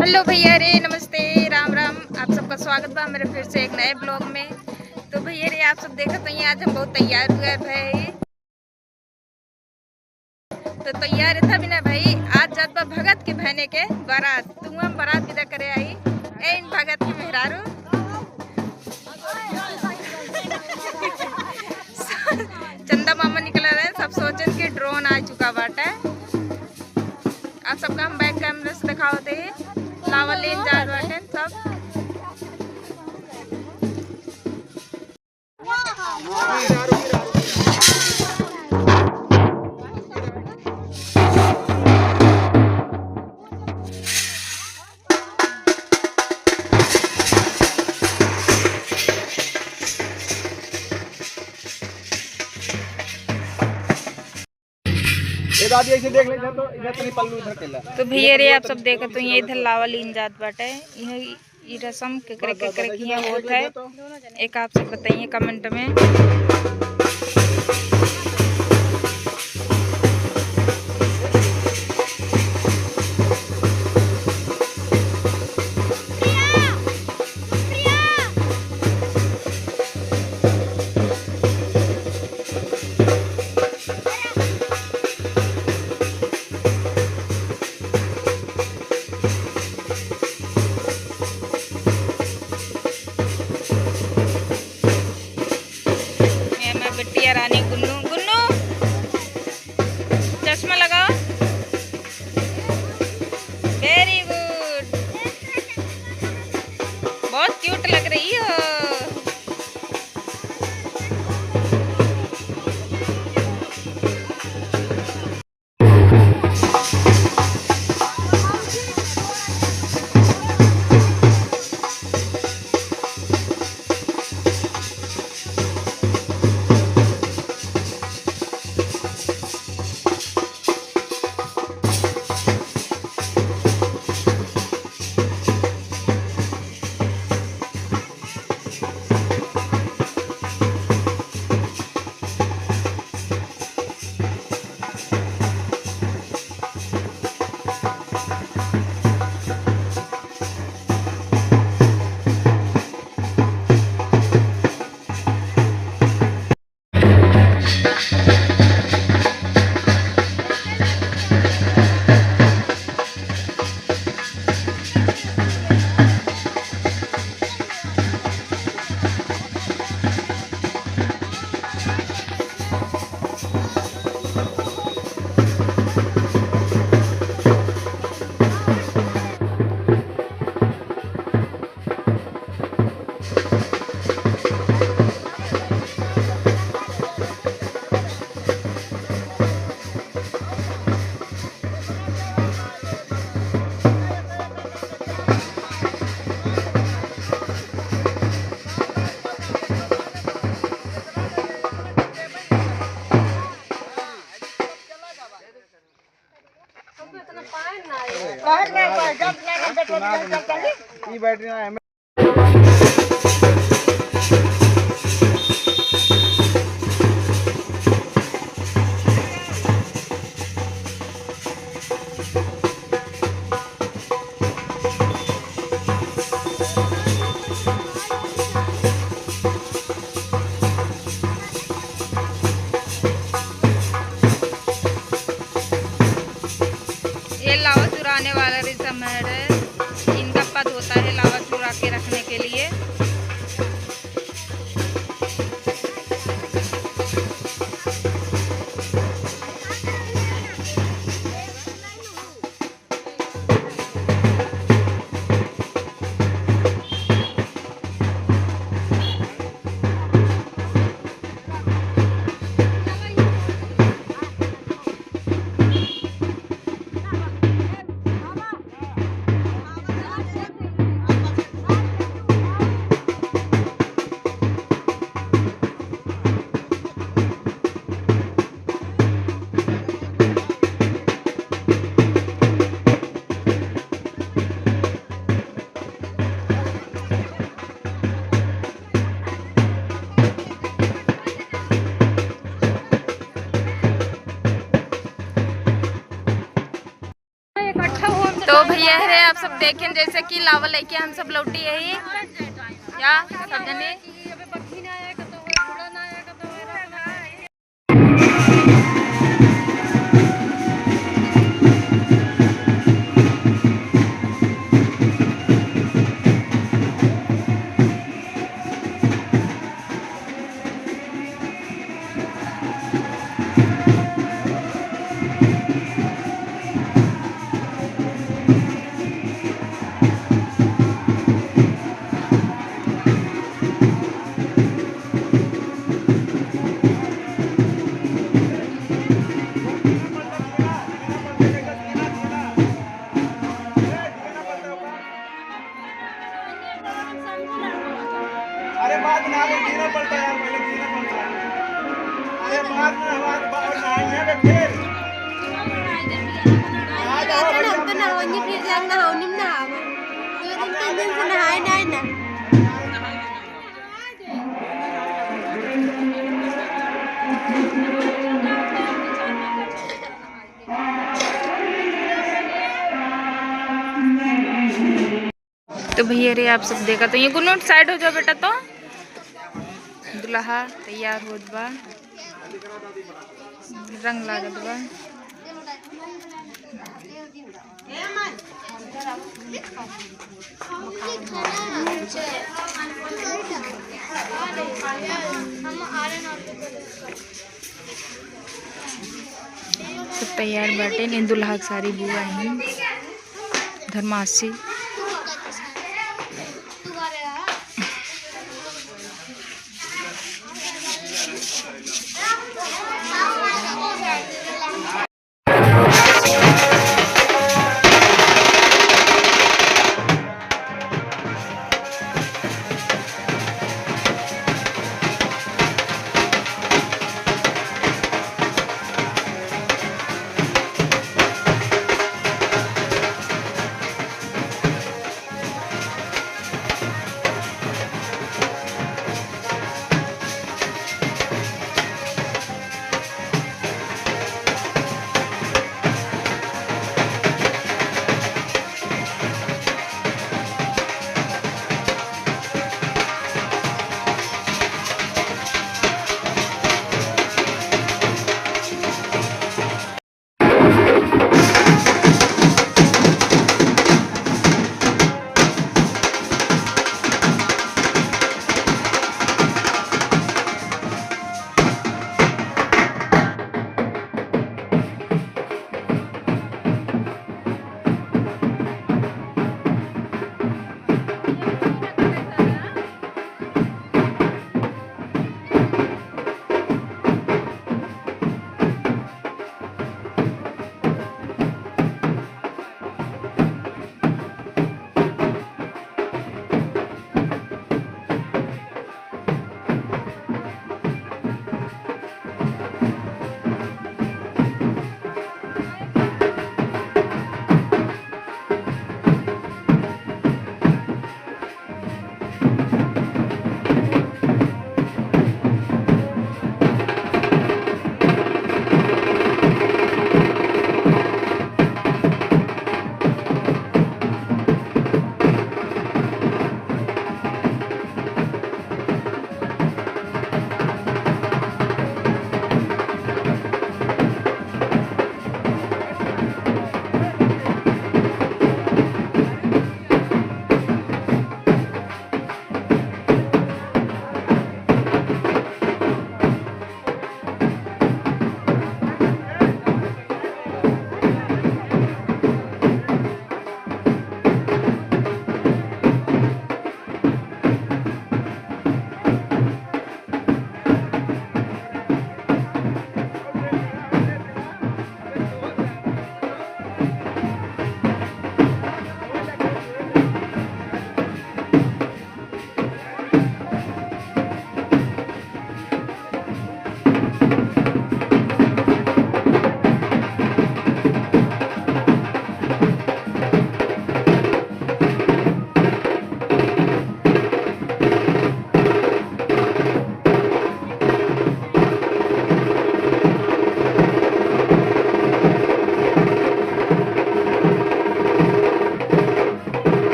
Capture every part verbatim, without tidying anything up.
हेलो भैया रे, नमस्ते, राम राम। आप सबका स्वागत बा मेरे फिर से एक नए ब्लॉग में। तो भैया रे, आप सब देखत होइहैं, आज हम बहुत तैयार हुए भाई। तो तैयार था बिना भाई, आज जात बा भगत के बहने के बारात। तू हम बारात विदा करे आई, ए इन भगत के मेहरारू। चंदा मामा निकल रहे हैं, सब सोचन कि ड्रोन आ चुका बाटे। आप सबका हम बैक कैमरे से दिखावत ही, लावा लेन जात बाटे सब। ए दादी, ऐसे देख ले, इधर तो, इधर तनी पल्लू इधर कैला। तो भैया रे, आप सब देखत होइहैं, इधर लावा लीन जात बाटे। इहाँ ई रस्म केकरे केकरे किहाँ होत है, एक आप सब बताइए कमेंट में। ये हमार बिटिया रानी गुन्नू, गुन्नू, चश्मा लगाओ। Very good, बहुत क्यूट लग रही हो। ई बैटरी ना है। ये लावा चुराने वाला रिसम है रे। इनका पद होता है लावा चुरा अरे, आप सब देखें, जैसे कि लावा लइके हम सब लौटी यही, या सब जने। अरे बात ना, अरे गिरना पड़ता है यार, पहले गिरना पड़ता है। अरे बात ना, बात, बात ना, यहाँ पे फिर। आ जाओ भैया, हम तो नहाएंगे, फिर जान नहाओ, निम नहाओ। दो दिन, तीन दिन से नहाए ना, ना। तो भैया रे, आप सब देखा तो ये गुनोट side हो जाओ बेटा। तो दुल्हा तैयार होत बा, रंग लागत बा। सब तैयार बाटे, ने दुल्हा के सारी बुआ हैं, धर्मासी।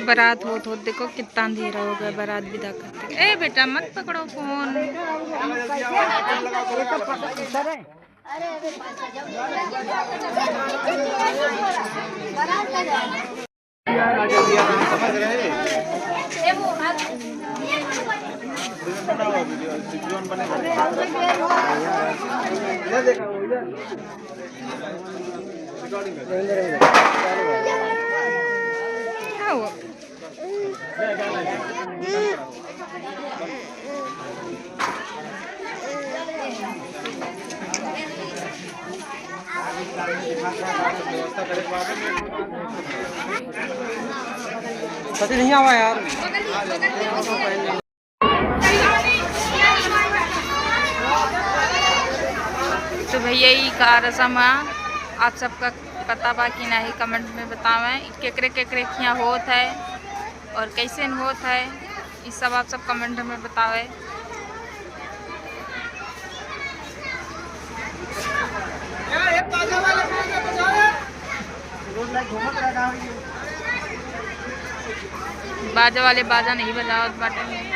बारात होत होत देखो कितना अंधेरा हो गया, बारात विदा करते। ए बेटा, मत पकड़ो फोन। पति नहीं आवा यार। तो भैया, ई का रसम है, आप सबका पता बा कि नहीं, comment में बतावें। केकरे केकरे खिया होत है और कैसे होत है, ई सब आप सब comment में बतावें। बाजा वाले बाजा नहीं बजावत बाटे।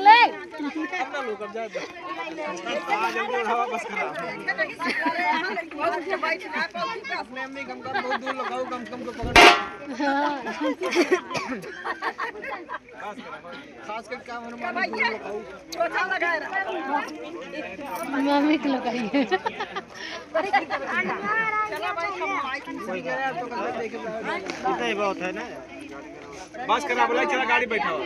ले। अपना लोग अब जाए दो। हाँ, जल्दी उठाओ, बस करा। अपने अम्मी कम कर, बहुत दूर लगाओ, कम से कम तो पकड़। हाँ। खास कर काम हनुमान दूर लगाओ। मम्मी को लगाइए। इतना ही बहुत है ना। बस करा, बोला, चला गाड़ी बैठाओ।